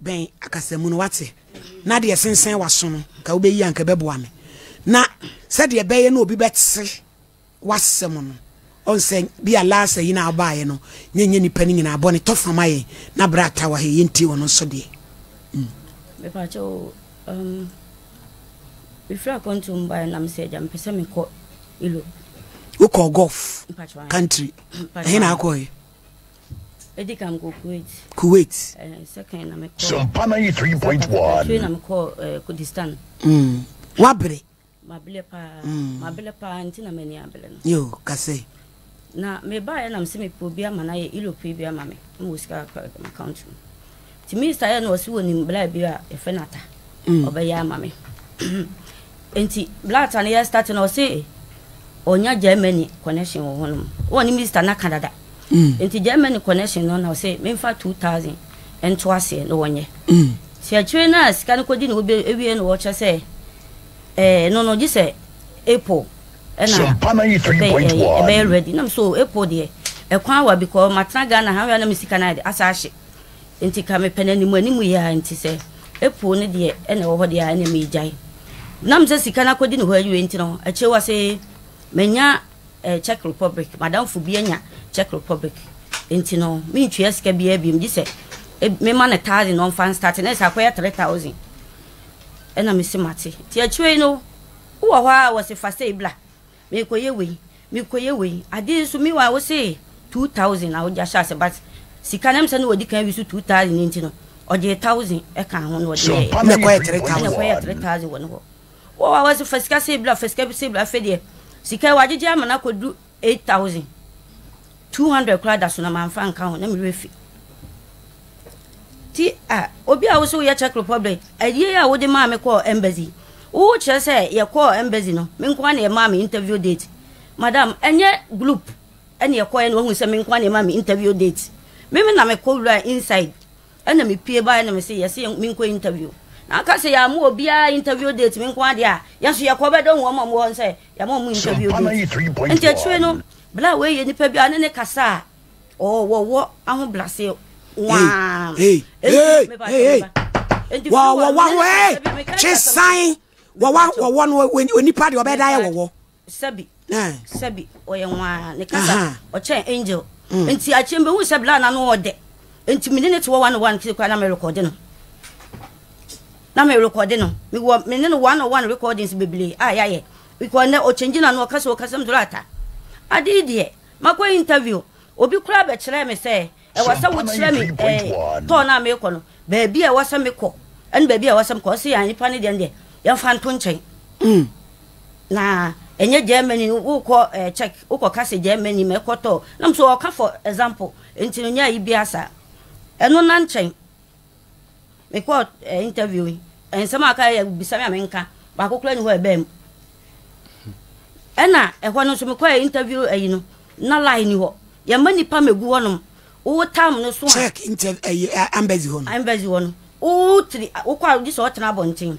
Bɛn akasamu no wate na deɛ sensɛn w'aso no nka wobɛyi a nka ɛbɛboa me na sɛdeɛ ɛbɛyɛ na obi bɛte w'asɛm no ɔn sɛ bi a last ayi na wobaeɛ no nyɛ nyɛ nipa no nyinaa bɔ ne tɔfa ma yɛn na berɛ ata wɔ ha yɛntie ɔno nso deɛ mm. Mepakyɛ um, mefiri akwantuo mu baeɛ na mesɛ agya mepɛ sɛ mekɔ Europe. Wokɔɔ Gulf country ɛhe na akɔɛ? Edi kan mekɔ Kuwait. Kuwait. Eh, second na mekɔ. Sompa 93.1. Afei na mekɔ eh, Kurdistan. Mm. Wabere. Mabere paa. Mm. Mabere paa nti na m'ani abere no. Yo, kase. Na mebaeɛ na mesɛ mepɛ obi ama no ayɛ Europe bi ama me. Na mewɔ sika kakra wɔ m'account mu. Nti minista yɛ na ɔse wɔnim bla bi a yɛfrɛ no ata. Mm. Ɔbɛyɛ ama me. Nti bla ata no yɛ start no ɔse ɔnya Germany connection wɔ hɔnom. Wɔne minista no aka dada. Mm. Nti Germany connection no na ɔse memfa 2000 nto aseɛ na wɔnyɛ. Mm. Nti akyire no a sika no kɔdi na wɔbɛwie no wɔkyerɛ sɛ eh, no no gye sɛ April ɛna ɛbɛyɛ ready. Nam so April deɛ ɛkwan wa because matena Ghana ha na me sika no ayɛ de asa ahye. Nti ka mepɛ no anim anim yi ara nti sɛ April no deɛ ɛna ɛwɔ hɔ deɛ a ɛna megyae. Nam sɛ sika no akɔdi ne hɔ awie nti no akyire wa se manya eh, Czech Republic, madamfo bi anya Czech Republic nti no mentua sika biara biom gye sɛ eh, mema no thousand na ɔmfa nstarte na ɛsɛ akɔyɛ 3000 ɛna mese mate. Nti akyire no wowɔ hɔ a wɔse fa sei bla Merekɔyɛ wei, merekɔyɛ wei. Ade yi nso meanwhile wo se 2000 na wode ahyɛ ase but sika no ɛm sɛ na wadi kan awi so 2000 no nti no ɔgyee 1000 ɛka ho na ɔde yɛɛ. Ɛna ɛkɔyɛ 3000. Ɛna ɛkɔyɛ 3000 wɔ ne hɔ. Wɔ hɔ a wɔse fa sika sei bla, fa sika sei bla afei deɛ sika yi wagyegye ama no akɔdu 8000. 200 koraa da so na mamfa anka ho na me werɛ fi. Ti a obi a wo sɛ woyɛ Czech Republic ayie a wode maa me kɔɔ embassy wo kyerɛ sɛ yɛkɔɔ embassy no me nko na yɛmaa me interview date madam ɛnyɛ group ɛne yɛkɔɛ na wahu sɛ me nko na yɛmaa me interview date me me na mekɔ wura inside ɛna mepie baeɛ na mese yɛse menkɔ interview na aka sɛ yɛama obiara interview date me nko adeɛ a yɛn nso yɛkɔ bɛdɔ hu wɔn a wɔwɔ sɛ yɛama wɔn interview date nti akyire no Bla wei yɛ nipa bi a ne ne kasa a ɔwɔwɔ ahobrɛaseɛ waa. Hey, hey, hey, hey. Wɔwɔ ho hey, kye san wɔwɔ wɔwɔ no onipa deɛ ɔbɛda yɛ wɔwɔ. Sɛbi sɛbi ɔyɛ nwaa ne kasa ɔkyɛn angel mm. nti akyɛ mbɛhu sɛ bla na no ɔdɛ nti mene ne te wɔ one on one kiri koraa na merekɔde no na merekɔde no mewɔ mene no one on one recordings bebree a yɛayɛ Because nɛ ɔkyɛngyi n'ano ɔka sɛ ɔkasa mu ata. Ade yi deɛ makɔ interview obi koraa bɛkyerɛɛ me sɛ ɛwɔ sɛ wokyerɛ me ɛɛ tɔɔ no a mekɔ no baabi a ɛwɔ sɛ mekɔ ɛne baabi a ɛwɔ sɛ mekɔ ɔsɛ yɛn nipa no deɛ deɛ yɛmfa nto nkyɛn mm. na ɛnyɛ Germany wokɔ ɛɛ check wokɔ ka sɛ Germany mɛkɔ tɔɔ na mo so ɔka for example nti no nyɛ ayi bi asa ɛno na nkyɛn Mekɔɔ eh, interview yi, nsɛm a aka yɛ bisa me a menka, baako koraa ni hɔ a ɛbaa mu. Ɛna ɛhɔ no nso mekɔɛ interview ayi no, na line ni hɔ. Yɛma nipa megu hɔnom. Wo tam no so a. Check interview ayi eh, embassy hɔ no. Embassy hɔ no. Wo tiri wokɔ a wogye sɛ ɔtena abɔnten.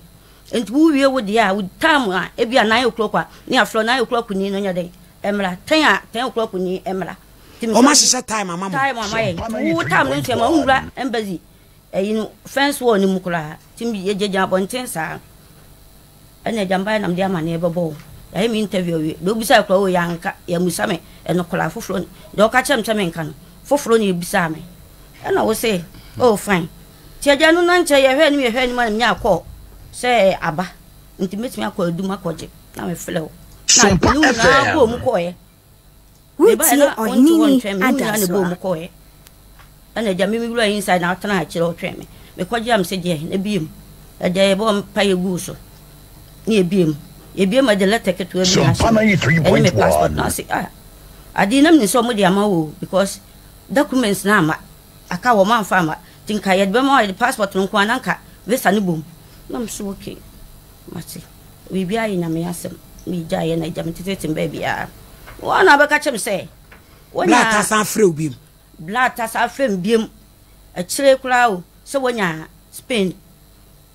Nti wowie wo deɛ a wo tam a ebi a 9 o'clock a ne afrɛ 9 o'clock ni no nyɛ dɛn ɛmmra 10 a 10 o'clock ni ɛmmra. Wɔn ahyehyɛ time ama mo. Time ama yɛn. Wo time no nso yɛ ma wonwura embassy ɛyi no fence wall no mu koraa. Nti yɛgyinagyina abɔnten saa. Ɛna agya mbaeɛ na mede amaneɛ bɛbɔ wo. Yɛayɛ me interview awie. Deɛ wobisae koraa o yɛanka yɛammisa me ɛno koraa foforɔ deɛ ɔka kyerɛ me sɛ menka no foforɔ na yɛbisaa me. Ɛna wo se oh fine. Nti agya no na nkyɛ yɛhwɛ anim yɛhwɛ anim a na menyaa call sɛ aba nti mɛtumi akɔ adum akɔgye na mefrɛ wo. Na Sompa ne wo nyinaa FM. bɔɔ mu kɔɔeɛ. Mebaeɛ Woretie na ɔnte hɔ Ɔhene ntwɛn me, ne nyinaa na ɛbɔɔ mu Adasoa. kɔeɛ. Ɛna agya me me wura inside na ɔtena akyire ɔtwɛn me. Mekɔgye a mesɛ gyeɛ na bie mu. Agya yɛbɔɔ mpaeɛ guu so na yɛbie mu. Yɛbie mu ɛde lɛtɛ ketewa bi na Sompa ahyɛ mu ɛne me passport 93.1. na ɔse ah adeɛ yi na menim sɛ wɔde ama wo o because documents no amma aka wɔn amfa amma nti nka yɛde bɛma wo a yɛde passport no nko ara na nka visa no bom na mese okay. Mate. Biribiara yɛ Nyame asɛm. Megyaeɛ na agya me tetete me baabiara. Wɔn na bɛka kyerɛ me sɛ, wonya. Black asan afrɛ wo biom. Black asan afrɛ me biom. Akyire koraa o, sɛ wonya Spain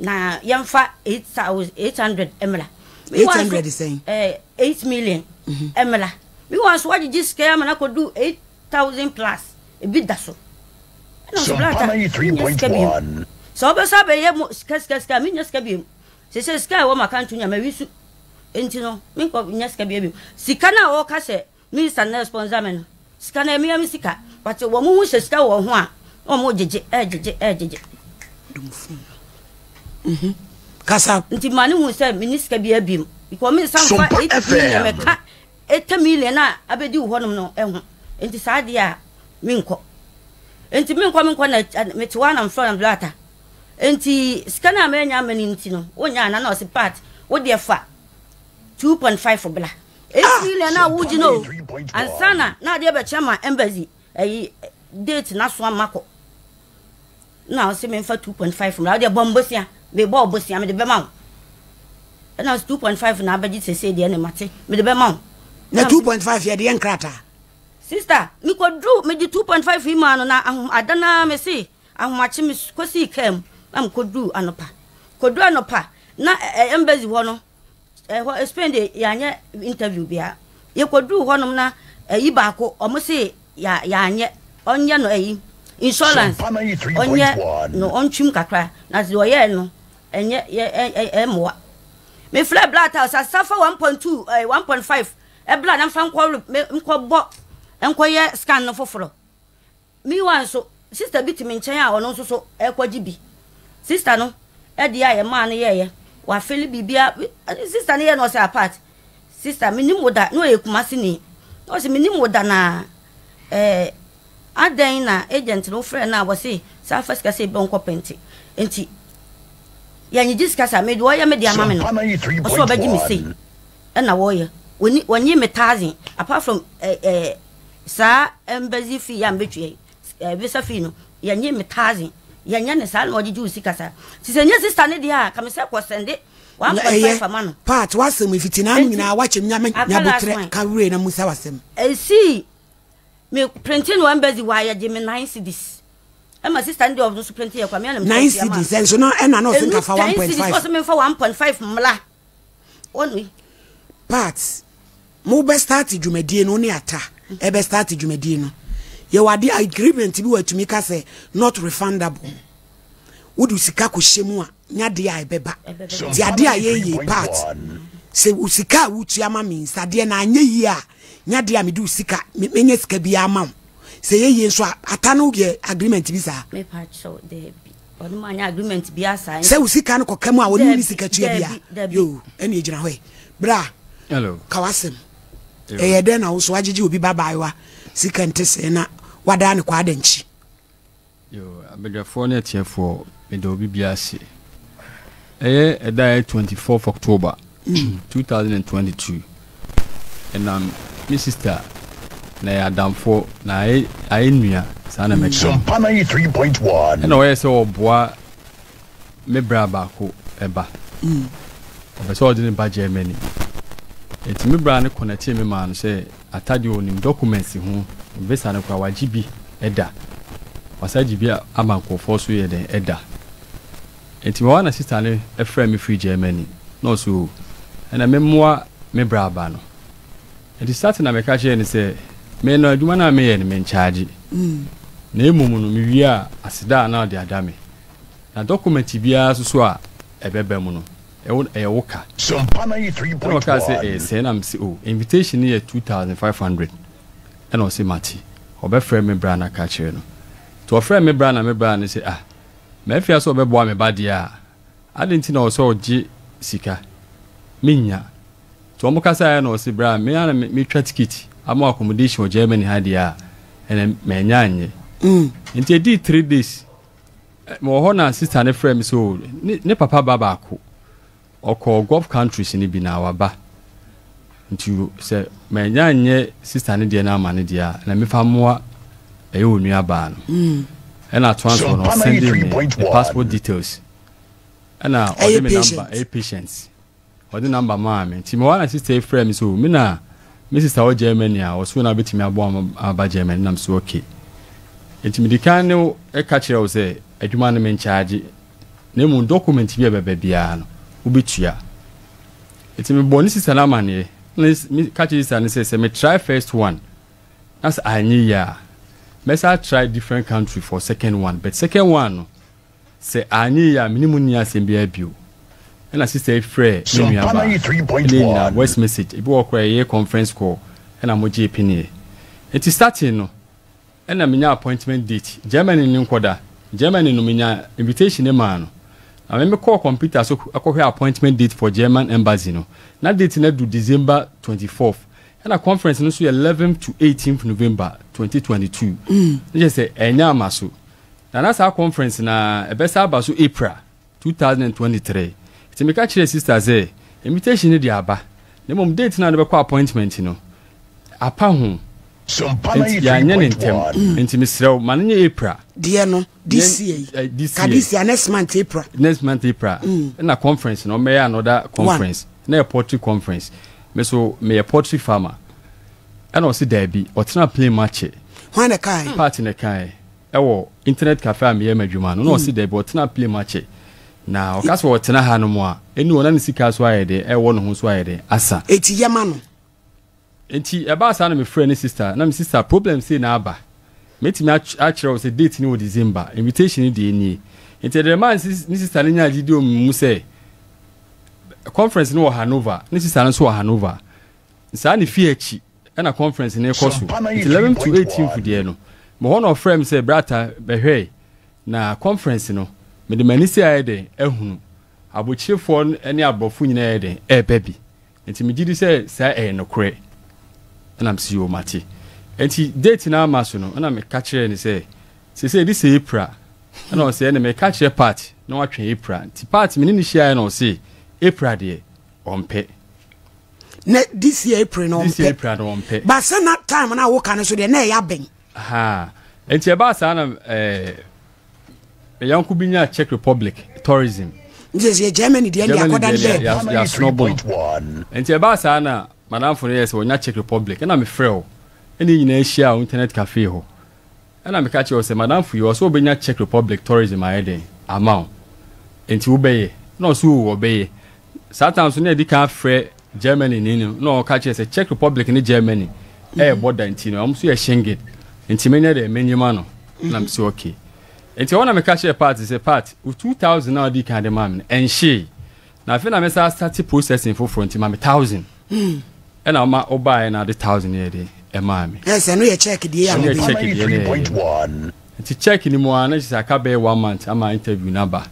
na yɛmfa 800 mmra. 800 sɛn? Eh, 8 million mmra. Me wɔn nso wɔagyegye sika yi ama no akɔdu 8000 plus. Ebi da so. Ɛna nso Sompa Black a, wonya sika biom. 93.1. Sɛ wobɛsa abɛyɛ mo sika sika sika a, mennya sika biom. Seesei sika a ɛwɔ m'account nyinaa mawi so. Enti no, menkɔ nya sika biara biom. Sika no a wɔka sɛ minister no sponsor me no, sika no ɛyɛ me ara me sika. But wɔn hu sɛ sika wɔ ho a, na wɔn gyegye, ɛgyegye, ɛgyegye. Mhm. Kasa. Nti ma ne hu sɛ menni sika biara biom. Because me nsa mfa 8 million mɛka 80 million a abɛdi wo hɔnom no ho. Nti saa deɛ a menkɔ. Nti menkɔ menkɔ na mete hɔ a na mefrɛ no blata. Nti sika no a manya ama no nti no wonya ana na ɔse pat wo deɛ fa 2.5 bla. 8 million a wogye no o ansa na na adeɛ bɛkyɛ ma embassy ayi date na so ama kɔ. Na ɔse memfa 2.5 mmra wo deɛ bɔ mbosia mebɔ wo bosia mede bɛma wo. Ɛna ɔse 2.5 na abɛgye sesei deɛ ne mate mede bɛma wo. Na 2.5 yɛde yɛ nkrataa. Sister, mekoduru mede 2.5 yi maa no na ahom ada no ara mese ahomakye me kosii kaa mu na mekoduru anɔpa. Koduru anɔpa na embassy hɔ no ɛhɔ Spain de yɛanyɛ interview bia. Yɛkoduru hɔnom na ayi baako ɔmo se ya yɛanyɛ ɔnyɛ no ayi insurance ɔnyɛ no ɔntwim kakra na deɛ ɔyɛɛ no ɛnyɛ yɛ ɛmmoa. Mefrɛ Black House asafa 1.2 1.5 Ɛbra na mfa nkɔ nkɔbɔ nkɔyɛ scan no foforɔ. Meanwhile nso, sister bi te me nkyɛn a ɔno nso so ɛrekɔgye bi. Sister no ɛdeɛ a yɛmaa no yɛɛyɛ, wafele biribiara. Sister no yɛ no ɔsɛ apart. Sister, menim wo da, na ɔyɛ Kumasi ni. Na ɔsɛ menim wo da na ɛɛ adɛn na agent no wofrɛ no a wɔse saa fa sika sɛ ebɛ nkɔ pɛnte. Nti yɛnyegye sika saa, mede ɔyɛ me de ama me no, ɔsɛ ɔbɛgye me sei. na wɔyɛ wɔni wɔnye me thousand apart from eh, eh, saa embassy fee a mebɛtua yi eh, visa fee no yɛnye me thousand yɛnyɛ ne saa na wɔgyegye wo sika saa nti sɛ nyɛ sister ne deɛ a ka me sɛ kɔ sɛnde 1.5 ama no. Part w'asɛm efiti n'ano nyinaa wakyɛm nyame nyabotrɛ ka wure na musa w'asɛm. Esii me printing no embassy hɔ a yɛgye me 9 cedis ɛma sister no deɛ ɔno nso printing yɛ kwa me anam 9 cedis ɛnso na ɛna na ɔsɛ nka fa 1.5 10 cedis ɔsɛ memfa 1.5 mmla Part, Mo bɛ start dwumadie no, wo ne Atta ɛbɛ start dwumadie no, yɛwɔ adeɛ agreement bi wɔ atumi ka sɛ not refundable. Wode sika kɔhyɛ mu a, nya adeɛ a ɛbɛba. Nti adeɛ a yɛyɛ part, sɛ wo sika a wotua ma me sɛ adeɛ no anyɛ yie a, nya adeɛ a mede wo sika, menya sika biara ma wo. Sɛ ɛyɛ yie nso a, Atta no yɛ agreement bi saa. Mepa kyɛw, daabi. Ɔne mo anyɛ agreement biara saa. Sɛ wo sika no kɔka mu a ɔne wo ni sika tua bia. Yoo, ɛne egyina hɔ ɛ. Bra, ka w'asɛm. Ɛyɛ dɛn na wo so agyegye obi ba baayewa sika nte sɛɛ na wadaa ne kɔ adankyi? Yoo, abadwafoɔ ne atiefoɔ, meda obi biara ase. Ɛyɛ ɛda a ɛyɛ 24th October 2022 ɛnam me sister na ɛyɛ adamfoɔ na ayɛ ayɛ nua saa na mɛka no ɛna ɔyɛ sɛ ɔboa me bra baako ɛba ɔpɛ sɛ ɔde ne ba Germany nti me bra no kɔnɛtee me maa no sɛ atadeɛ ɔnim documents ho visa no koraa wagye bi ɛda wasa gye bi ama nkurɔfoɔ so yɛ dɛn ɛda Enti hɔ ara na sista no frɛɛ me firii Germany na ɔse o, ɛnna memmoa me bra aba no. Enti starting na meka kyerɛɛ no sɛ me no adwuma no a meyɛ no menkyagye na mmom no mewie a aseda a na ɔde ada me na document biara nso so a ɛbɛba mu no ɛwo ɛyɛ wo ka. Ɛna ɔkaa sɛ ɛyɛ sɛɛ na mese o invitation no yɛ 2500 ɛna ɔse mate ɔbɛfrɛ me bra no aka akyerɛ no. Nti ɔfrɛɛ me bra na me bra no se ah Mafia sɛ ɔbɛboa me ba deɛ a, adɛn nti na ɔwɔ sɛ ɔgye sika? Mennya. Nti wɔn kasaeɛ na ɔse bra me ara na metwa ticket ama wo accommodation wɔ Germany ha deɛ a, ɛnɛ mannya annye. Nti ɛdii 3 days, mewɔ hɔ na sister no frɛɛ me sɛ o, ne papa ba baako Ɔkɔɔ Gulf countries no bi na waba. Nti sɛ manya nyɛ sister no deɛ no ama no deɛ a, na mefa mmoa ɛyɛ onua baa no. Ɛna atoa nso no ɔsɛnde me ne passport details. Ɛna ɔde me number, ɛyɛ patient. Ɔde number maa me. Nti mewɔ na sister yi frɛ me so, me na me sister wɔ Germany a, ɔso na bɛtumi aboa ma aba Germany. Nam so okay. Nti medi kan ne wo ɛka kyerɛ wo sɛ adwuma no menkyagye. Na mmom document bi a ɛbɛba biara no, wobɛtua. Nti mebɔɔ ne sista no amaneɛ, na meka kyerɛ sista no sɛ, sɛ me try first one, na sɛ anyɛ yie a, mɛsa try different country for second one, but second one no, Sɛ anyɛ yie a me ne mo nni asɛm biara bio. Ɛna sister yi frɛɛ me nua baa, ɛna yɛn nyinaa voice message, ebi wɔ hɔ koraa yɛyɛ conference call ɛna mo gyee peneɛ. Nti starting no ɛna me nya appointment date, Germany no nkɔda, Germany no me nya invitation no maa no. Na me me kɔɔ computer so kɔhwɛ appointment date for German embassy no, na date no adu December 24th, ɛna conference no nso yɛ 11th to 18th November 2022. Ne kyerɛ sɛ ɛnyɛ ama so. Na na saa conference no ara ɛbɛsa aba so April 2023. Nti meka kyerɛɛ sister sɛ invitation no deɛ aba, na mmom date no a wode bɛkɔ appointment no apa ho, nti yɛanyɛ no ntɛm. Nti mesrɛ wo ma no nyɛ April. Deɛ no, this year yi. Eh, this Ka year. this year, next month April. Next month April. Ɛna conference no ɔmmɛyɛ another conference. Na yɛ poultry conference. Me so meyɛ poultry farmer. Ɛna ɔse daabi, ɔtena plane mu akyɛ. Hwan na ɛkae? Part na ɛkae. Ɛwɔ internet cafe a meyɛ m'adwuma no, na ɔse daabi ɔtena plane mu akyɛ. Na ɔka sɛ ɔtena ha nom a, ɛni hɔ na ne sika so ayɛ dɛn, ɛwɔ ne ho so ayɛ dɛn, asa. Enti yɛ ma no. Enti ɛbaa saa na mefrɛɛ ne sister, na me sister problem sei na aba. Mɛtumi akyerɛ wo sɛ date no wɔ December, invitation no deɛ nie. Enti ɛdeɛ ɛmaa ne sister no nyaa gyidie wɔ me mu sɛ conference no wɔ Hanover, ne sister no nso wɔ Hanover. Saa ne fie akyi. Ɛna conference no rekɔ so nti 11 to 18 deɛ no mewɔ hɔ na ɔfrɛɛ me sɛ brata bɛhwɛe na conference no mede m'ani sɛ ayɛ dɛn ahunu abokyerefoɔ ne aborɔfo nyinaa yɛ dɛn ɛreba bi nti megye di sɛ saa ɛyɛ nokorɛ ɛna mesi yoo mate nti date no ama so no ɛna meka kyerɛɛ no sɛ sɛ ɛdi sɛ April ɛna ɔsɛ ɛna meka kyerɛ part na watwɛn April nti part me ne no hyiaeɛ na ɔse April deɛ ɔmpɛ na this year april na this year april na ɔmpɛ ba sɛ na time na woka no so deɛ na ɛyɛ abɛn ha nti ɛbaa saa na ɛɛ eh, yɔnko bi nya Czech Republic tourism nti sɛ Germany deɛ deɛ akɔda no bɛɛ yɛasono bo no nti ɛbaa saa na madamfo no yɛ sɛ ɔnya Czech Republic ɛna mefrɛ wo ɛne nyinaa hyia wɔ internet cafe hɔ Ɛna meka kyerɛɛ wo sɛ, M'adamfo yi, ɔwɔ sɛ ɔbɛnya Czech Republic tourism ayɛ dɛn ama wo, enti wobɛyɛ? Ɛna ɔse, Oo, ɔbɛyɛ. Saa time nso na yɛadi kan afrɛ Germany ni no, na ɔka kyerɛ sɛ Czech Republic ne Germany ɛyɛ border nti no, wɔn nso yɛ Schengen, nti menyɛ dɛn, menye ma no. Ɛna mese okay. Nti ɛhɔ na meka kyerɛɛ Pat sɛ, Pat, wo 2000 a wodi kan de maa me no, ɛnhyee. Na afei na mɛsan asate processing foforɔ nti ma me 1000. Ɛna ɔma ɔbaeɛ na ade 1000 yɛ de ɛmaa me. Ɛsɛ ɛno yɛ check deɛ yɛ Ɛno yɛ check deɛ na ɛyɛ. Nti check ni mu a na kyerɛ sɛ aka bɛyɛ one month ama interview no aba.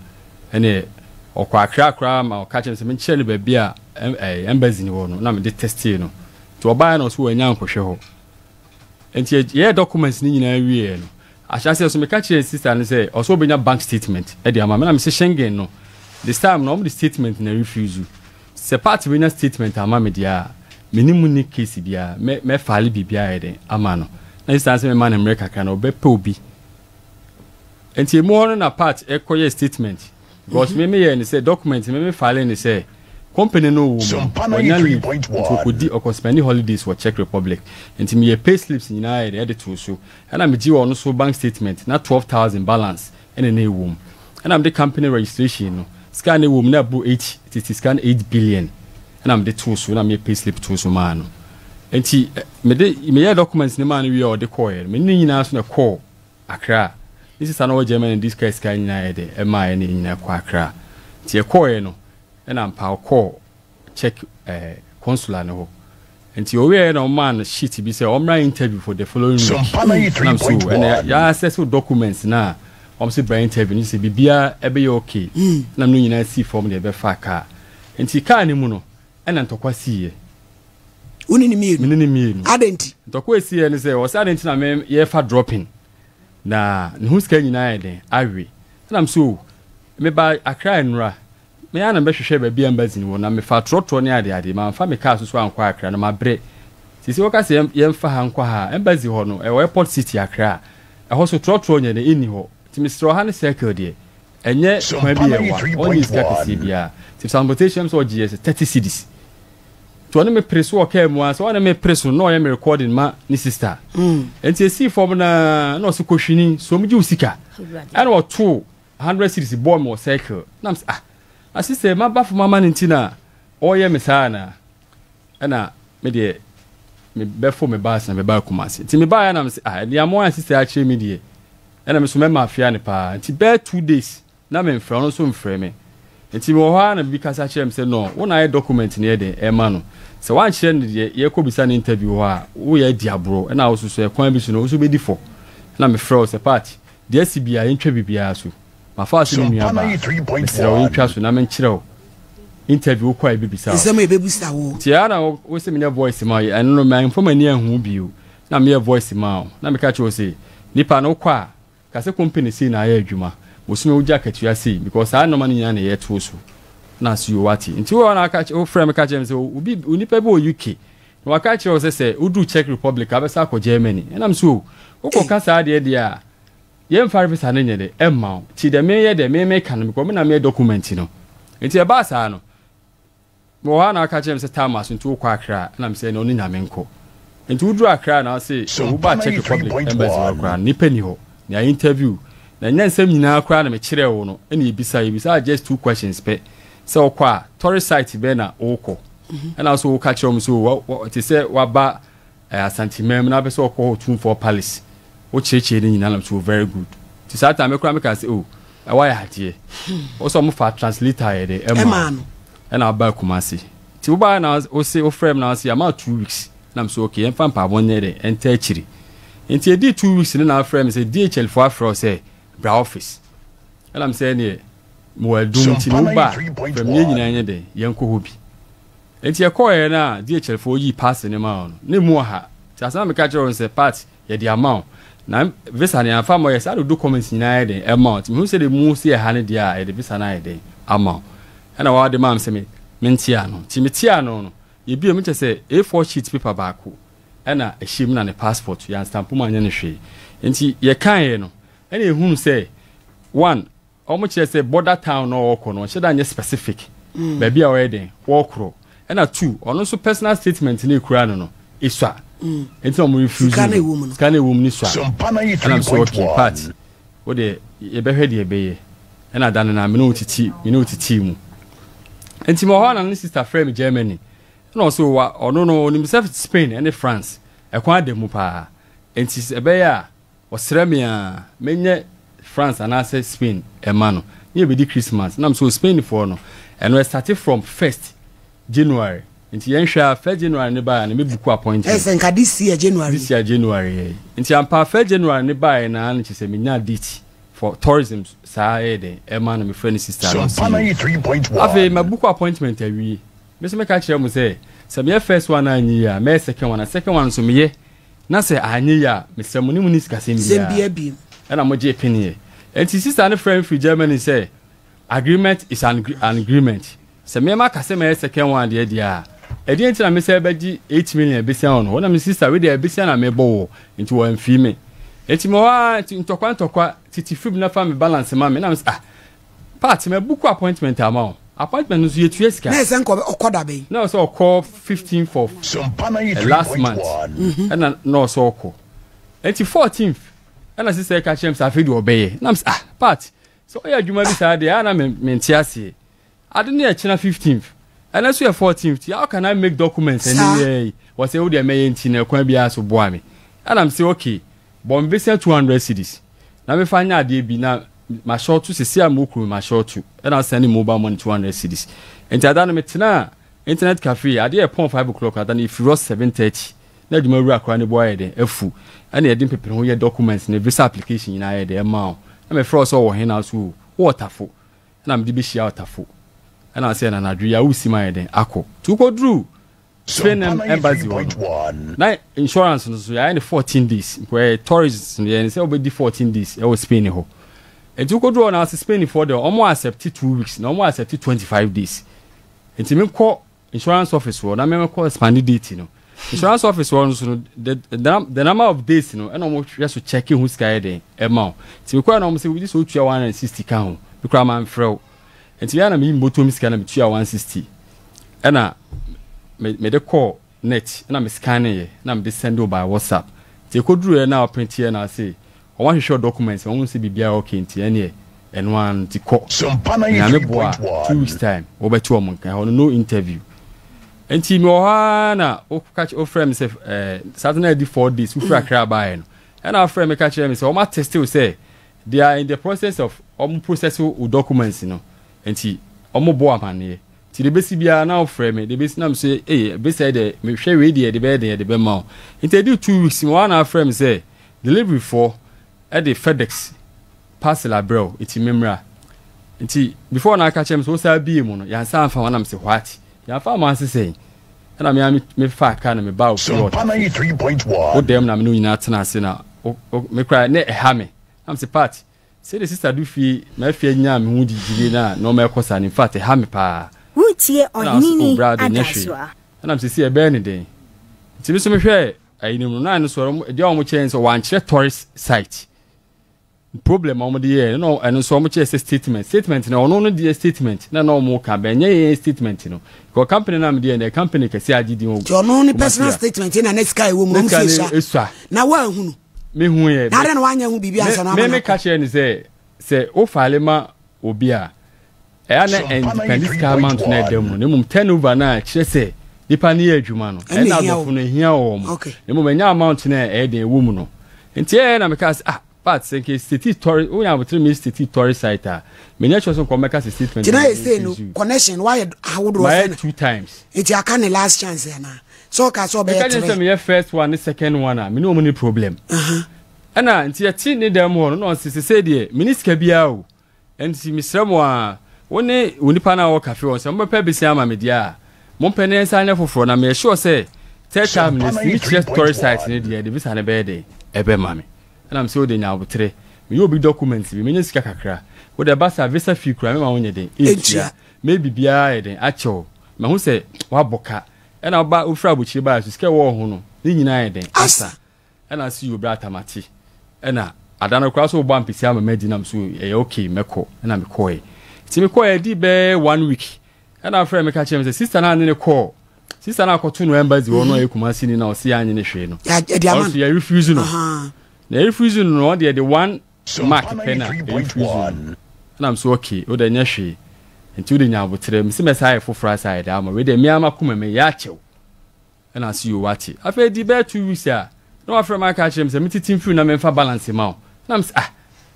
Ɛne ɔkɔ Accra koraa ma ɔka kyerɛ me sɛ menkyerɛ no baabi a embassy no wɔ no na mede testee no. Nti ɔbaeɛ na ɔso wanya nkɔhwɛ hɔ. Nti yɛyɛɛ documents no nyinaa wieɛ no, ahyɛaseɛ so meka kyerɛɛ sister no sɛ ɔsɛ ɔbɛnya bank statement de ama me na mese Schengen no this time no wɔn de statement na refuse. Sɛ party bɛnya statement ama me deɛ a, me ne mu nni case biara, mɛ mɛ file biribiara ayɛ dɛn ama no. Na sister no sɛ mɛma no mmerɛ kakra na ɔbɛpɛ obi. Nti emu hɔ no na part ɛkɔyɛ statement because me meyɛɛ ne sɛ document me me file ne sɛ company no wɔ mu wɔnya leave nti ɔkɔdi ɔkɔ spend holidays wɔ Czech Republic nti meyɛ pay slips nyinaa yɛ de ɛde too so ɛna megye ɔno so bank statement na 12,000 balance ɛna na ɛwɔ mu ɛna mede company registration no sika na ɛwɔ mu na ɛboro 8 tete sika no 8 billion ɛna mede too so na meyɛ pay slip too so maa no nti mede meyɛ documents ne maa no wie a ɔde kɔɔɛ no me ne nyinaa so na ɛkɔɔ Accra. Ne sista na ɔwɔ Germany de sika sika nyinaa yɛ dɛ ɛmaa yɛne yɛn nyinaa kɔɔ Accra. Nti yɛkɔɔɛ no ɛna ampa ɔkɔɔ Czech eh, consular no hɔ. Nti ɔwieɛ na ɔmaa no sheet bi sɛ ɔmmra interview for the following week. Ɛna so ɛna yɛ access wo documents na wɔn sɛ bra interview no sɛ biribiara ɛbɛyɛ okay. Ɛna no nyinaa sii fam de ɛbɛfaa kaa. Nti kaa no mu no ɛna ntɔkwa siiɛ. Wo ne ne mmienu? Me ne ne mmienu. Adɛn nti? Ntɔkwa a ɛsiiɛ ne sɛ, ɔsɛ adɛn nti na me yɛrefa dropping na ne ho sika nyinaa ayɛ dɛn awe. Ɛna me so meba Accra nnora, me ara na mebɛhwehwɛ baabi a embassy no wɔ na mefa trɔtrɔ ne adeade, mamfa me car so so ankɔ Accra na mabrɛ. Seesei wɔka sɛ yɛmfa ha nkɔ ha a, embassy hɔ no, ɛwɔ Airport City Accra, ɛhɔ so trɔtrɔ nyɛ dɛn ɛnni hɔ. Nti mesrɛ wo ha ne circle deɛ, ɛnyɛ kwan bi yɛ wa, ɔnyɛ sika kɛseɛ biara. Nti transportation sɛ ɔgye yɛ sɛ 30 cedis. Nti ɔne me pere so wɔ kaa mu ara sɛ ɔne me pere so no na ɔyɛ me recording ma ne sister. Nti esii fam na na ɔse kɔhwini so ɔmo gye wo sika. Ɛna ɔtoo 100 cedis bɔɔ me wɔ circle. Na me sɛ ah na sister maba fam ama no nti na ɔyɛ me saa anaa? Ɛna me deɛ me bɛfo me bus na mebaa Kumasi. Nti mebaeɛ na me sɛ ah ɛdeɛ amoa a sister akyerɛ me deɛ ɛna me so mɛma afia ne paa. Nti bɛyɛ 2 days. Na memfrɛ, ɔno nso mfrɛ me. Nti mewɔ hɔ ara na bibi kasa kyerɛ me sɛ no, wo na ayɛ document no yɛ dɛn ɛma no. Sɛ woankyerɛ no deɛ yɛrekɔbisa no interview hɔ a, woyɛ adi aborɔ ɛna wo nso so ɛkwan bi so no wo nso wobɛdi fɔ. Ɛna mefrɛ wo sɛ Pat, deɛ asi biara yɛntwa biribiara so. Mafa wo sɛ me nua baa, mesrɛ wo yɛntwa so na menkyerɛ wo interview wokɔ a yɛbɛbisa wo. Nsɛm a yɛbɛbisa wo. Nti ɛa na wo se menyɛ voice ma wo, ɛno no mamfa m'ani anhu wo bio. Na meyɛ voice maa wo na meka kyerɛ wo sɛ nipa no wokɔ a Ka sɛ company sei na ayɛ adwuma, bosome wogye akatua sei because saa nnoɔma no nyinaa na yɛto so na ase yoo wate. Nti wo na aka wo frɛ me ka kyerɛ me sɛ obi onipa bi wɔ UK na waka kyerɛ wo sɛ sɛ woduru Czech Republic a wobɛsa akɔ Germany. Ɛna me so o wokɔ ka saa deɛ deɛ a yɛmfa visa no nyɛ dɛ ɛmma wo. Nti deɛ meyɛ deɛ me meka no because me na meyɛ document no. Nti ɛbaa saa no Mewɔ hɔ a na ɔka kyerɛ me sɛ Tamas nti wokɔ Accra a? Ɛna mesɛ ɛneɛ ɔne Nyame nkɔ. Nti woduru Accra na ɔse oh wobaa Czech Republic embassy hɔ koraa no nipa ni hɔ na yɛ interview na ɛnyɛ nsɛm nyinaa koraa na mekyerɛɛ wo no ɛna yɛbisa yɛbisaa just two questions pɛ sɛ wokɔ a tourist site bɛn na wokɔ ɛna wo so woka kyerɛ wɔn sɛ oh te sɛ waba Eh Asanteman mu na wopɛ sɛ ɔkɔ Otumfoɔ palace wo kyerɛkyerɛ ne nyinaa nam so very good nti saa time me koraa meka sɛ oh ɛwɔ ayɛ adeɛ wo sɛ ɔmo fa translator yɛ dɛ ɛma no ɛna aba Kumasi nti wo baa na wo se wo frɛ m na wo se ama 2 weeks nam so okay yɛmfa mpaabɔ nyɛ dɛ ɛnta akyiri nti ɛdi 2 weeks ne na afrɛ me sɛ DHL fo afrɛ wo sɛ bra office ɛna me sɛ ɛneɛ mewɔ adum nti no wo ba frɛ me yɛn nyinaa nyɛ dɛ yɛnkɔ hɔ bi Enti ɛkɔeɛ no a DHL foɔ yii pass no maa wo no, na ɛmu ɔha. Nti asɛm a meka kyerɛɛ wo no sɛ, Pat, yɛde ama wo. Na visa no yɛamfa amma wo, yɛsaa de wo documents nyinaa ayɛ dɛn ɛma wo. Nti mehu sɛdeɛ ɛmu si ɛha no deɛ a, yɛde visa no ayɛ dɛn ama wo. Ɛna wɔde maa me sɛ me mente ano. Nti metee ano no, yɛbue mu kyerɛ sɛ A4 sheet paper baako ɛna ɛhyɛ mu na ne passport, yɛanstampo mu anyɛ no hwee. Nti yɛkaeɛ no, ɛna yɛhunu sɛ, one, Ɔmo kyerɛ sɛ border town na ɔɔkɔ no ɔnhyɛ da nyɛ specific baabi a ɔyɛ dɛn wɔɔkorɔ ɛna two ɔno nso personal statement no ekura no no esua nti na ɔmo refuse Sika no ɛwɔ mu no. Sika no ɛwɔ mu no sua ɛna me sɛ okay part wo deɛ yɛbɛhwɛ deɛ ɛbɛyɛ ɛna da no na me ne wo titi me ne wo titi mu nti mewɔ hɔ na ne sister frɛ me Germany ɛna ɔsɛ wa ɔno no onim sɛ Spain ɛne France ɛkwan ada mu paa nti sɛ ɛbɛyɛ a Ɔsrɛ me a menyɛ France anaasɛ Spain ɛma no ne yɛbɛdi Christmas na mesɛ Spain foɔ no ɛno ɛstate from first January nti yɛnhwɛ a first January ne baeɛ no me book appointment. Ɛsɛ nka this year January. This year January yɛ nti ampa first January ne baeɛ na no kyerɛ sɛ menya date for tourism saa ɛyɛ dɛn ɛma no mefrɛ ne sister no ɔsi afei ma book appointment awie me so meka kyerɛ mo sɛ sɛ meyɛ first one anyɛ yie a mɛyɛ second one na second one nso meyɛ Na sɛ anyɛ yie a, mesrɛ mo ne mo nni sikasɛm biara. Ɛna mo gyee peneɛ. Enti sister no frɛɛ me firi Germany sɛ, Agreement is an an agreement. Sɛ me maka sɛ mɛyɛ second one deɛ deɛ a, ɛdeɛn nti na me sɛ bɛgye 8 million besia wɔ no hɔ? Na me sister, wei deɛ besia na mebɔ woɔ, nti wɔamfii me. Enti mewɔ hɔ ara, nti ntɔkwa ntɔkwa, tete firi mu na fa me balance ma me. Na me sɛ, ah, Pat, ma book appointment ama wo. Appointment no nso yɛtua sika. Na ɛsɛ nka ɔkɔ da bɛn? Na ɔsɛ ɔkɔ 15th of eh, last month. Ɛna na ɔsɛ ɔkɔ. Nti 14th ɛna sisɛ ɛka kyerɛ m sɛ afei deɛ ɔbɛyɛ. Na m sɛ ah Pat, sɛ ɔyɛ adwuma bi saa deɛ a na mente aseɛ. Ade no yɛ kyena 15th. Ɛnɛ nso yɛ 14th. Nti how can I make documents ɛne yɛ yi? Wɔsɛ wo deɛ mɛyɛ nti na ɛkwan biara so boa me. Ɛna m sɛ okay, bɔ me besia 200 cedis na mefa nyɛ adeɛ bi na Mahyɛ sisi a mowɔ kurom mahyɛ ɛna asɛn ne mobile money 200 cedis. Nti ada no metenaa internet cafe adeɛ yɛ pɔn 5 o'clock ada no yɛfiri hɔ 7:30 na adwuma wura koraa ne bo ayɛ dɛn afu ɛna yɛde mpepere ho yɛ documents ne visa application nyinaa yɛ dɛn ɛma wo na mefrɛ wo sɛ ɔwɔ he na so o wowɔ tafo ɛna mede bɛhyia ɔtafo ɛna sɛ na anadwo yi a wosi ma yɛ dɛn akɔ nti wokɔduru Spain embassy hɔ no na insurance no so yɛayɛ no 14 days nko ɛyɛ tourist no yɛn sɛ wobɛdi 14 days ɛwɔ Spain hɔ nti wokɔduru hɔ na ase Spain foɔ deɛ ɔmo accept 2 weeks na ɔmo accept 25 days nti menkɔ insurance office hɔ na menkɔ expand date no insurance office hɔ nso no the, the, the number of days no ɛna ɔmo hwɛ so check ho sika yɛ den ɛma wo nti mekɔɛ na ɔmo sɛ wogye sɛ wotua 160 ka ho mekora mamfrɛ wo Nti me ara na meyi me bɔtɔm sika na metua 160 ɛna me mede kɔɔ net ɛna me scanneeɛ na mede send wo by WhatsApp. Nti ɛkɔduruiɛ na ɔprinteɛ na ɔse wɔn ahwehwɛ wo documents wɔn hu sɛ biribiara okay nti ɛneɛ ɛno ara no nti kɔ. Nyame boa a 2 weeks time wobɛte wɔn nka ɛhɔ no no interview. Nti mewɔ hɔ ara na woka wofrɛ me sɛ ɛɛ Saturday na adi 4 days wofiri Accra baeɛ no ɛna wofrɛ me ka kyerɛ me sɛ wɔn ateste wo sɛ. They are in the process of wɔn process wo documents no nti wɔn bɔ amaneɛ. Nti deɛ ɛbɛsi biara na wofrɛ me, deɛ ɛbɛsi na mesɛ ee visa yi deɛ mehwɛ wei deɛ yɛde bɛyɛ den yɛde bɛma wo. Nti ɛdii 2 weeks mu hɔ ara na afrɛ me sɛ delivery foɔ de FedEx parcel abrɛ wo nti memmra. Nti before na aka kyerɛ me sɛ wosan bie mu no yɛansan amfa ma na mese what? Yɛamfa amma ase sɛn? Ɛna me ara mefaa car na mebaa wo fie hɔ Sompa Wo dɛm na me ne wo nyinaa tena ase na me koraa na ɛha me. Na mese Pat, sɛdeɛ sister do fie m'afie nyaa me ho gyigyirie na nneɛma ɛkɔ saa no in fact ɛha me paa. Woretie Ɛna ɔse oh Ɔheneni bra de nyɛ hwee. Adasoa. Ɛna mese si ɛbɛyɛ ne dɛn? Nti me nso mehwɛɛ ayi no mu no na ɛno nso deɛ wɔn kyerɛ ne sɛ wɔankyerɛ tourist site. Problem a wɔde yɛɛ no na ɛno nso wɔn kyerɛ sɛ statement statement na ɔno no deɛ statement na na wɔn ka bɛn nyɛ yɛn statement no because company na mede yɛ no company kɛse agye din wɔ Nti ɔno ne personal statement na ne sika ɛwɔ mu no wɔn si esua na wɔahunu me hu yɛ na adɛn na wanyɛ ho biribi ansa na me ama me no ka akɔ kyerɛ ne sɛ sɛ wo file ma obi a ɛyɛ na ɛndepɛnde sika amount na ɛda mu no na mmom turnover no a ɛkyerɛ sɛ nipa no yɛ adwuma no Ɛna ɛna ehia wo. aborɔfo no ehia wɔn Okay. na mmom ɛnyɛ amount no a ɛyɛ den ɛwɔ mu no nti ɛyɛ na meka sɛ ah But sɛ nka state tɔre wonya abotere me state tɔre site a menya sure sɛ nka ɔmɛka sɛ statement Nti na yɛ sei no connection wayɛ ahodoɔ mayɛ sɛ na two times. Nti aka ne last chance anaa sɛ ɔka sɛ ɔbɛyɛ Meka kyerɛ sɛ tere. meyɛ first one ne second one a me ne wɔn ni problem. Ɛna nti yɛte ne dan mu hɔ no na ɔse sesei deɛ meni sika biara o Enti mesrɛ mo ara, wo ne onipa no a ɔwɔ cafe hɔ no, sɛ mobɛpɛ bese ama me deɛ a, mompɛ na yɛnsan nyɛ foforɔ. Na meyɛ sure sɛ third time no, sɛ mekyerɛ story site no deɛ, de visa no bɛyɛ dɛn? Ɛbɛma me. Ɛna mese, wo deɛ nya aboterɛ. Meyɛ obi document bi, menya sika kakra. Wo deɛ ɛba saa, visa fee koraa, mema wonyɛ dɛn? Ntua. Mɛyɛ biribiara ayɛ dɛn? Akyɛ wo. Mahu sɛ woabɔ ka. Ɛna woba, wofiri abokyire baeɛ nso, sika a ɛwɔ wo ho no, ne nyinaa ayɛ dɛn? Asa. Ɛna ase yoo bra tamate ɛna ada no koraa so wobɔ ampesi ama madi nam so ɛyɛ okay mɛkɔ ɛna mekɔɛ nti mekɔɛ ɛdi bɛɛ one week ɛna afrɛ me ka kyerɛ me sɛ sister no ane ne kɔɔ sister no akɔto no embassy hɔ no ɛyɛ Kumasi ni na ɔse yɛ anye ne hwee no ɔno so yɛ refuse no na yɛ refuse no no ɔde ɛde one mark pɛ na yɛ refuse no ɛna m so okay wode nyɛ hwee nti wode nya aboterɛ mese mɛsa ayɛ foforɔ asa ayɛ de ama wei deɛ me ama kuma me yɛ akyɛw Ɛna ɔse yoo wate. Afei ɛdii bɛyɛ 2 weeks a na wafrɛ me aka akyerɛ me sɛ metete mfiri na memfa balance ma wo. Na mese ah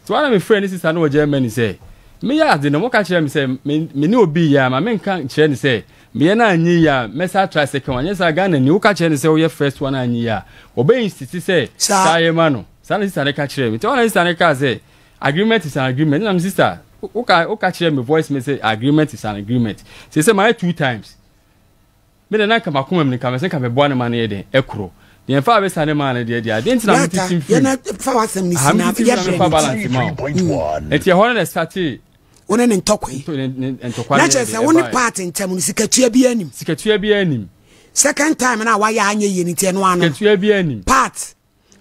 nti woana mefrɛɛ ne sister no wɔ Germany sɛ meyɛ ade no moka kyerɛ me sɛ me me ne obi reyɛ a ma menka nkyerɛ no sɛ meyɛ no anyɛ yie a mɛsa atra second one nyɛ saa Ghana ni woka kyerɛ no sɛ woyɛ first one anyɛ yie a wɔbɛ insist sɛ saa yɛ ma no saa na sister no ka kyerɛ me nti woana sister no kaa sɛ agreement is an agreement na me sister woka woka kyerɛ me voice me sɛ agreement is an agreement sɛ sɛ mayɛ two times Me deɛ na nka m'akoma mu no nka mɛsɛ nka meboa no ma no yɛ den ɛkoro deɛ mfa abesa ne maa no deɛ deɛ adeɛ nti na metete mfiri mu fa w'asɛm no si na yɛ brɛ mefa balance ma wo nti ɛhɔ no na ɛsate wo ne ne ntɔkwa yi ntɔkwa na kyerɛ sɛ wo ne part ntam no sikatua bi anim sikatua bi anim second time na wayɛ anyɛ yie no nti ɛno ano sikatua bi anim part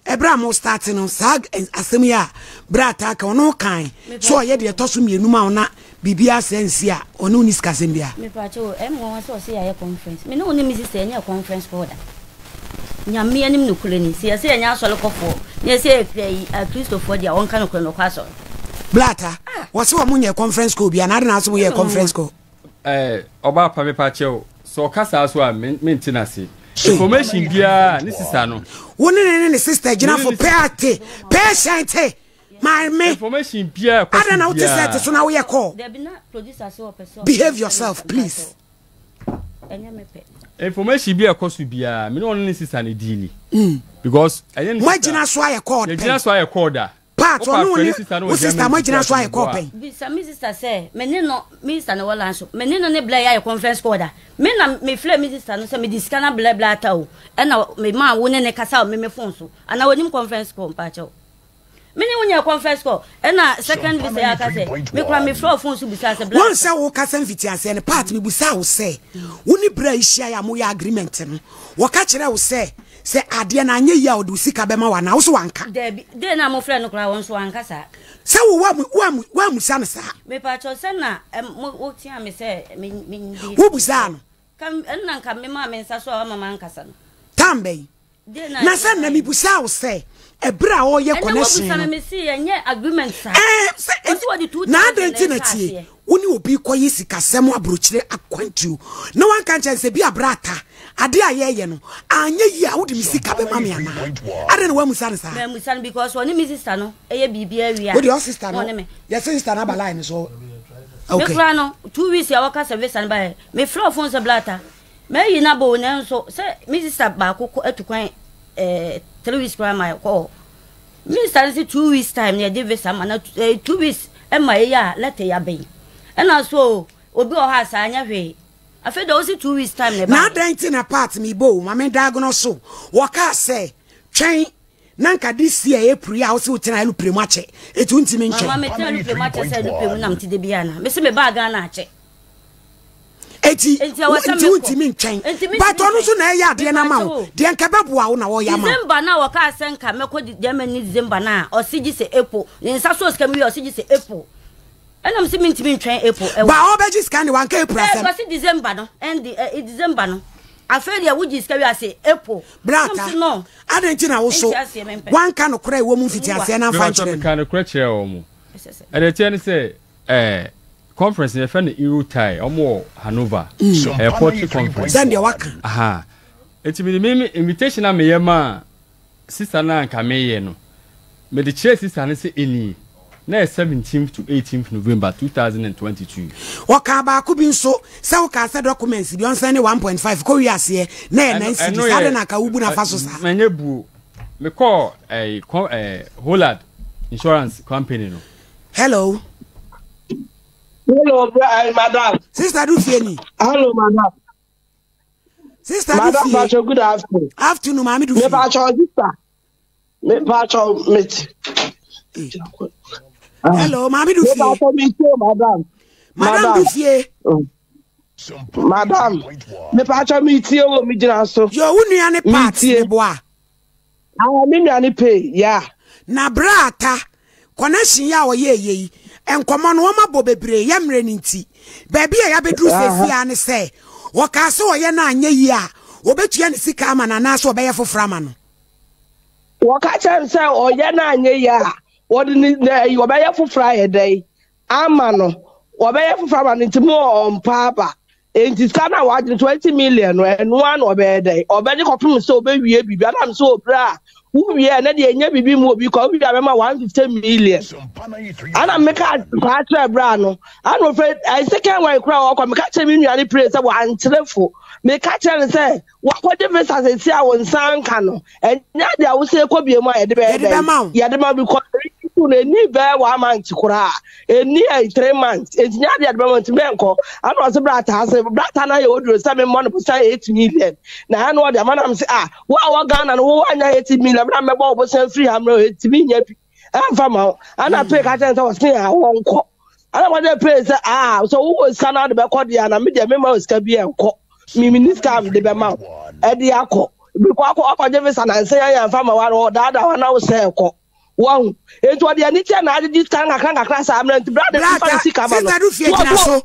Ɛberɛ a mo start no saa asɛm yi a berɛ a taa ka ɔno kan so ɔyɛ deɛ ɛtɔ so mmienu ma wo na biribiara sɛ nsi a ɔne wo ni sikasɛm biara. Mepakyɛ o, ɛyɛ me nwanwa sɛ ɔse yɛayɛ conference. Me ne wo ne me sister yɛnyɛɛ conference call da. Nyame anim nokorɛ ni, sɛ yɛse yɛnyɛ asɔre kɔfoɔ na yɛse yɛyɛ akristofoɔ deɛ a ɔnka nokorɛ na ɔkɔ asɔre. Blata, wɔse wɔn nyɛɛ conference call biara na adɛn na wose mo yɛɛ conference call? Eh, ɔbaa pa mepa kyɛw sɛ ɔka saa so a mente n'ase information biara ne sista no. Wo ne ne ne ne sister gyina fo pɛate patient maame. Information biara kɔ so biara. Adɛn na wote sɛ te so na woyɛ call. Behave yourself please. Information bi a ɛkɔ so biara me ne ɔno ne sister no deali. Because ɛnyɛ ne sister. Mo agyina so ayɛ call pɛn. Yɛgyina so ayɛ call da. Pat, ɔne wo ne wo sister mo agyina so ayɛ kɔɔ pɛn. Bisa me sister sɛ me ne no me sister no wɔ line so me ne no ne blɛ yɛ ayɛ conference call da me na me frɛ me sister no sɛ me de sika na blɛ blɛ ata o ɛna me maa wo ne ne kasa o me me phone so ana onim conference call mpakyɛw me ne wo nyɛ conference call ɛna second visa yɛ aka sɛ me kura me frɛ o phone so bisa sɛ blɛ. Wɔn sɛ wo kasa mfiti aseɛ no Pat me busa wo sɛ wo ne brɛ ahyia yɛ a mo yɛ agreement no wɔka kyerɛ wo sɛ Sɛ adeɛ no anyɛ yie a ɔde wo sika bɛma wo anaa? Wo so wanka? Dabi, dee no a mofrɛ no koraa wɔn nso wanka saa. Sɛ wo woammusa no saa? Mepakyɛw sɛ na mo wotea me sɛ me me ndi. Wobusaa no? Ka ɛnna nka memaa me nsa so a wama mankasa no. Tam bɛn? Dee na Na sɛ na mebusaa wo sɛ ɛberɛ a ɔreyɛ Ɛnna connection wobusa no. me mese ɛnyɛ agreement saa. Ɛɛ sɛ Wɔsi wɔde na 2000 adɛn nti na na ɛhyɛ tie aseɛ. wo ne ne obi kɔyɛ sikasɛm aburokyire akwantuo na wanka nkyɛn sɛ bi abrata ade a yɛyɛ no anyɛ yie a wode me sika bɛma me anaa? Adɛn na woamusa no saa? Mamusa no because ɔne me sister no ɛyɛ biribi awie a. Wode ɔ sister no yɛsɛ sister no aba line no so. Okay. Me kura no 2 weeks a wɔka sɛ visa no baɛ mefrɛ phone sɛ blata mayi no abɔ nanso sɛ me sister baako kɔ atu kwan eh, 3 weeks koraa ma ɛkɔ hɔ. Minister no se 2 weeks time na yɛde visa ma na 2 weeks ɛma ɛyɛ a letter yɛ abɛn ɛna so obi wɔ hɔ a saa nyɛ hwee. Afei deɛ wosi 2 weeks time na ɛbaeɛ. Na adɛn nti na part me bɔ o ma me diagnose wo wɔkaa sɛ twɛn na nka this year April yi a wose wotena alupre mu akyɛ eti wontimi ntwɛn. Mama metena alupre mu akyɛ sɛ alupre mu na mete da biara na mese mebaa Ghana akyɛ. Eti nti wontimi ntwɛn but ɔno nso na ɛyɛ adeɛ no ama wo deɛ nka ɛbɛboa wo na ɔyɛ ama wo. December na wɔkaa sɛ nka mɛkɔ Germany December na ɔse gye sɛ April ne nsa so sika mu wie ɔse gye sɛ April. Ɛna mese mentumi ntwɛn April ɛwɔ. Ba ɔbɛgye sika ne wanka April asɛm. Ɛɛ kɔsi December no ɛndi ɛ December no afei deɛ wogye sika wi ase April. Brata adɛn nti na woso wanka nokorɛ ɛwɔ mu mfiti aseɛ na nfa nkyerɛ no. Meka nokorɛ kyerɛ wɔn mo. Ɛdeɛ teɛ ne sɛ ɛɛ conference no yɛfrɛ no Eurotie wɔn wɔ Hanover. Ɛyɛ poultry conference. Sɛn deɛ waka. Aha eti mi de invitation a meyɛ maa. Sista no a anka mereyɛ no, mede kyerɛɛ sista no sɛ enie. Na ɛyɛ seventeenth to eighteenth November, 2022. Ɔkaa baako bi nso sɛ wokaa sɛ documents bi ɔnsɛne 1.5 kɔ wie aseɛ na ɛyɛ 9 cedis, adɛn na anka wobu no afa so saa? Manyɛ buo. Mekɔɔ ɛɛ kɔ ɛɛ Hollard Insurance Company no. Hello. Hello, bra, madam. Sister do fie ni. Hello, madam. Sister do fie. Madam, good afternoon. Afternoon, maame do fie. Me pa cho sister. Me pa cho mate. Hello, maame do fie. Me pa cho me fie, madam. Madam do fie. Mm. Madam, me pa cho me tie wo me gyina so. Yo, wo nua ne part ne boa. Ah, me nua ne pay, yeah. Na bra ata, connection yi a ɔyɛɛyɛ yi, nkɔmmɔ no wɔabɔ bebree, yɛ mmerɛ no nti. Baabi a yɛabɛduru seesei ara ne sɛ, wɔkaa sɛ ɔyɛ no anyɛ yie a, wɔbɛtua ne sika ama no anaasɛ wɔbɛyɛ foforɔ ama no. Wɔka kyerɛ no sɛ ɔyɛ no anyɛ yie a, wɔde ne wɔbɛyɛ foforɔ ayɛ dɛn ama no. Wɔbɛyɛ foforɔ ama no nti mo ɔmpa aba. Enti sika no a wagye no, 20 million no, ɛno ara na ɔbɛyɛ dɛn? Ɔbɛgye kɔpem sɛ ɔbɛwie biribi. Anam sɛ ɔbrɛ a, wowie a, ɛnɛ deɛ ɛnyɛ biribi mu obi kɔ, wowie a bɛma 150 million. Ana meka saa kyerɛ berɛ no, ana ɔfrɛ, ɛyɛ second one koraa ɔkɔ, meka kyerɛ me nua no pire sɛ wankyerɛ fo. Meka kyerɛ no sɛ, wakɔgye visa sɛsi a wo nsa nka no, ɛnyɛ ade a wosɛ kɔ bie mu a yɛde bɛyɛ dɛn? Yɛde ma because no ɛni bɛyɛ 1 month koraa. Ɛnni ɛ 3 months nti nyɛ adeɛ a de bɛma nti mɛnkɔ ana ɔse brata ase brata no ayɛ oduro sɛ memmɔ no bosa 8 million na ɛna ɔde ama nam sɛ ah wo a wɔ Ghana no wo anya 8 million na mɛbɔ wo bosa firi ha mmerɛ ɛtumi nya bi ɛmfa ma wo ana pay ka kyɛn sɛ ɔse a wɔnkɔ ana wɔde pay sɛ ah sɛ wowɔ sika no ade bɛkɔ deɛ na me deɛ mema wo sika bi ɛnkɔ mimi sika mede bɛma wo ɛde akɔ bikɔ akɔ akɔgye visa na nsɛn ayɛ mfa ma wa no ɔdaadaa wa na wo sɛ ɛkɔ. Wahu? Enti ɔde anigyeɛ na agyegye sika nkakra nkakra saa mmerɛ nti berɛ a ne mfa ne sika ma no. Sister Rufie gyina so.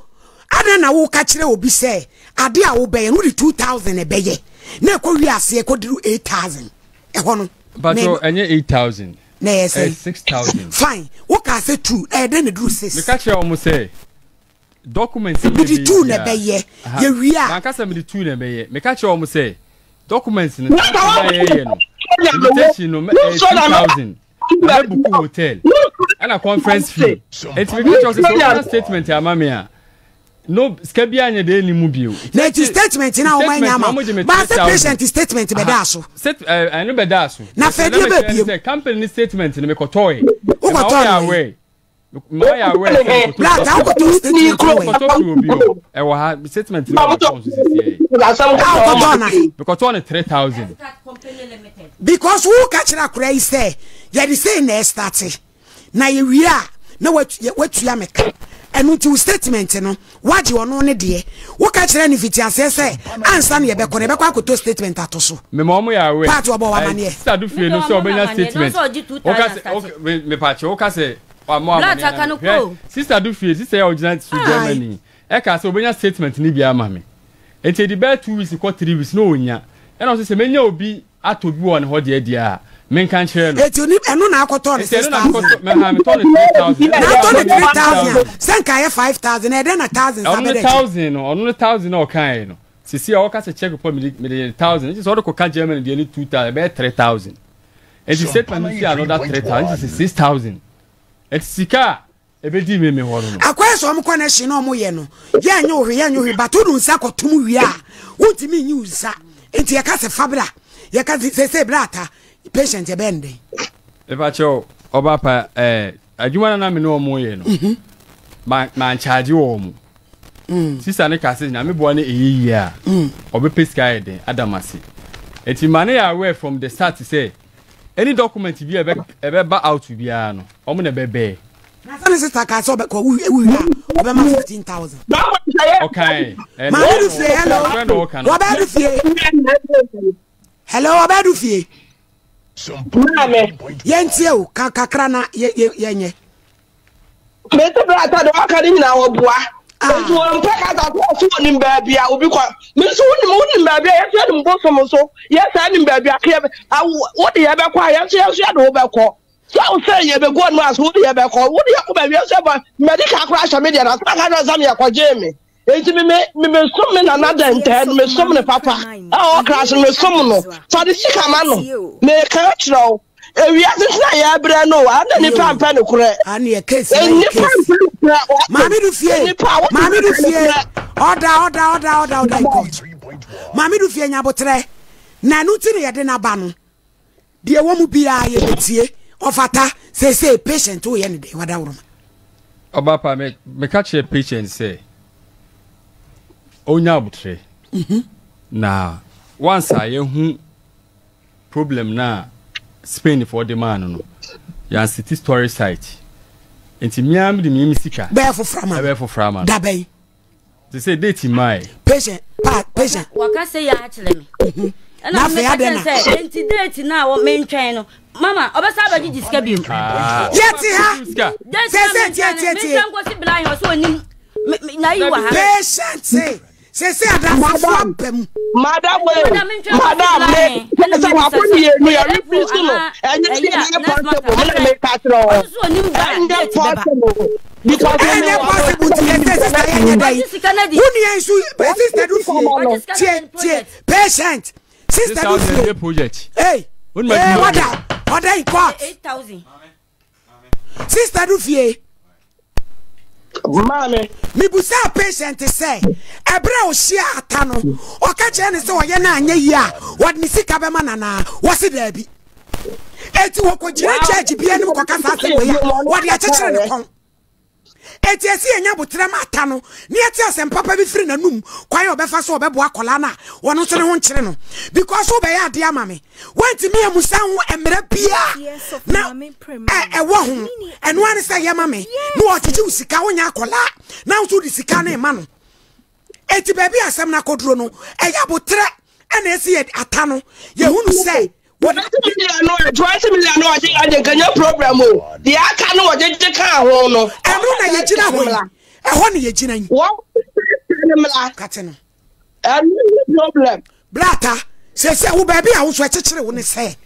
Adɛn na woka kyerɛ obi sɛ ade a wobɛyɛ no wode 2000 ɛbɛyɛ na ɛkɔ wie aseɛ ɛkɔduru 8000 ɛhɔ no? Mpacho ɛnyɛ 8000. Na ɛyɛ sɛn? Ɛyɛ 6000. Fine. Wokaa sɛ 2 ɛyɛ dɛn na ɛduru 6? Meka kyerɛ wɔn sɛ documents yi mede 2 na ɛbɛyɛ yɛwie a. Manka sɛ mede 2 na ɛbɛyɛ. Meka kyerɛ wɔn sɛ documents no saa na yɛyɛ no invitation no ɛyɛ 2000 na mɛbuku hotel ɛna conference fee eti mi ka kyerɛ sɛ sɛ ɔka statement ama mi a no sika bi anyɛ de ɛni mu bio. Na eti statement na wɔn anya ama baasa patient statement bɛ daa so. Ɛno bɛ daa so. Na fɛ deɛ bɛ biem. Company ni statement ni mi kɔtɔɔ yɛ. Wokɔtɔɔ no wɛ. Maa yɛ aware sɛ mekɔtɔ Black, a wokɔtɔ statement no wɛ. Mekɔtɔ firi obi hɔ. Ɛwɔ ha statement no wɔ phone so sisi yɛ. A wokɔtɔ na. Mekɔtɔ no 3000. Because wo ka kyerɛ akora yi sɛ yɛde sei na ɛstarte na yɛwie a na watua me ka. Ɛno nti wo statement no wagye ɔno ne deɛ. Woka kyerɛ no mfitiaseɛ sɛ ansa na yɛbɛkɔ no yɛbɛkɔ akɔtɔ statement ato so. Mema wɔn yɛ aware. Part ɔbɔ wɔ amaneɛ. Sister do fie no sɛ ɔbɛnya statement. Woka sɛ mepakyɛ woka sɛ wamɔ Black amaneɛ aka no na hwɛ kɔ. Sister do fie sister yɛ a ɔgyina so Germany ɛka sɛ ɔbɛnya statement no bi ama me. Nti ɛdi bɛyɛ 2 weeks kɔ 3 weeks na ɔnya. Ɛna ɔsɛ sɛ menya obi atɔ bi wɔ ne hɔ deɛ deɛ a. Menka nkyerɛ no. Eti oni ɛno na akɔtɔ no 6,000. Na atɔ no 3,000. Na atɔ no 3,000 a sɛ nka ayɛ 5,000 ɛdɛn na thousand sa Ɔno ne bɛdɛ. thousand no ɔno ne thousand na ɔkaeɛ no. Sisi a ɔka sɛ check report mede mede thousand. Nti sɛ ɔde kɔka Germany deɛ ne 2,000 ɛbɛyɛ 3,000. Nti statement no si another 3,000 nti sɛ 6,000. Nti sika a Ebedi me me hɔ no no. Akɔyɛ sɛ wɔn connection na wɔn yɛ no yɛ nye ohwe yɛ nye ohwe but wode nsa kɔtom wie a wontumi nyi wo nsa nti yɛka sɛ fa bra yɛka sɛ sɛ bra ata patient ɛbɛyɛ no dɛn. Mepa kyɛw ɔba pa ɛɛ adwuma na na me ne wɔn yɛ no mhm. ma ma nkyagye wɔn mm. sista ne ka sɛ nyame boa ne ɛyɛ yie a mm. ɔbɛpɛ sika yɛ den adam ase nti ma ne yɛ aware from the start sɛ any document bi a ɛbɛba out biara no wɔn na ɛbɛbɛɛ. Na sɛ ne sista kaa sɛ ɔbɛkɔ wuwie a ɔbɛma 15,000. Ɔkae. Maame du fie hello. Wɔbɛɛ du fie. Hello ɔbɛɛ du fie. Maame. Yɛntie o kakra na yɛnyɛ. Mese berɛ ata de waka ne nyinaa wɔboa. Nti wɔn mpɛ kasa so ɔso wɔnim baabi a obi kɔ. Me nso wonim wonim baabi a yɛso yɛnim bosom so yɛ saa nim baabi a yɛ wode yɛbɛkɔ a yɛnso yɛnso yɛde wo bɛkɔ. Sɛ wo sɛ yɛbɛgu ɔno ase wode yɛbɛkɔ wode yɛkɔ baabi yɛnso yɛbɔ mɛde ka koraa hyɛ me deɛ na sɛ ka kyerɛ sɛ meyɛkɔgyee me. Enti me me me mesom me nana dɛntɛn no mesom no papa a ɔkra so no mesom no fa de sika ma no meka kyerɛ wo ewiase ntina yɛbrɛ no ana nipa mpɛ no korɛ nipa mpɛ no korɛ maame du fie maame du fie ɔda ɔda ɔda ɔda ɔda in court maame du fie nyabotrɛ na ɛno ti na yɛde n'aba no Deɛ ɛwɔ mu biara yɛbɛtie. Ɔfata. Seesei patient woyɛ no dɛn wadaworoma. Ɔba pa me meka kyerɛ patient sɛ ɔnya abotrɛ mhm. na once a yɛhu problem no a Spain foɔ de maa no no yɛansete story site nti mmea mede me sika bɛyɛ foforɔ ama bɛyɛ foforɔ ama no dabɛn Te sɛ date mmae. Patient pa patient. Waka sɛ yɛ akyerɛ me. Mhm. Ɛna mi ka kyerɛ sɛ nti date na wɔ mentwɛn no mama ɔbɛsa abɛgye gye sika bio. Ah. Yɛte ha. Sɛ sɛ tie tie tie. Mentwɛn kɔsi bila yɛn ɔsɛ onim na yi wɔ ha. Patient se sɛ sɛ adansefo aba mu. Madam wei madam me sɛ wako mmienu yɛ refuse no ɛnyɛ deɛ ɛnyɛ possible me na meka kyerɛ wo ɛnyɛ possible. Because ɛnyɛ possible ti yɛ sɛ sista yɛ nyɛ dɛ yi wo nua nso sista do fie tie tie patient sista do fie hey hey wada wada in court sista do fie. Maame. Mibusaa patient sɛ ɛberɛ a ɔhyia ata no ɔka kyerɛ ne sɛ ɔyɛ no anyɛ yie a wɔde ne sika bɛma nanaa wɔse daabi. Eti wɔkɔgyina judge bi anim kɔka saa asɛm wei a wɔde akyekyere ne kɔn. Eti esi yɛnya aboterɛ ma ata no na yɛte asɛm papa bi firi n'anum kwan a ɔbɛfa so ɔbɛboa akwadaa no a ɔno nso ne ho nkyere no because wobɛyɛ adeɛ ama me woantumi amusa ho mmerɛ biara na ɛwɔ ho ɛno ara ne sɛ yɛma me na wɔgyegye wo sika wonyɛ akwadaa na wo nso wode sika no ma no. Eti baabi a asɛm no akɔduro no, ɛyɛ aboterɛ ɛna esi yɛ ata no yɛhunu sɛ wɔde. Million no 20 million no ɔgye ɔgye nka nyɛ problem o deɛ aka no ɔgye gye kaa ho no. Ɛno na yɛgyina hɔ yi ɛhɔ na yɛgyina yi. Wɔn ne mmla. Kate no. Ɛno ne problem. Brata sɛsɛ wo baabi a wo nso ɛkyekyere wo ne sɛ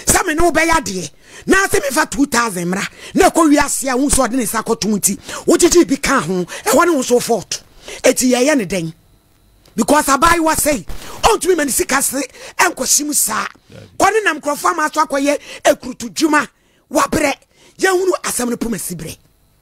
sɛ me ne wo bɛyɛ adeɛ na sɛ mefa 2000 mmra na ɛkɔ wiase a wo nso ɔde ne nsa kɔtom nti wogyegye bi ka ho ɛhɔ ne wo nso fault. Eti yɛyɛ ne dɛn? Because abaayewa sɛi ɔntumi ma ne sika se ɛnkɔhye mu saa. Kɔ ne nam nkurɔfoɔ ama so akɔyɛ ekurutu dwuma wabrɛ. Yɛnhunu asɛm no poma si berɛ.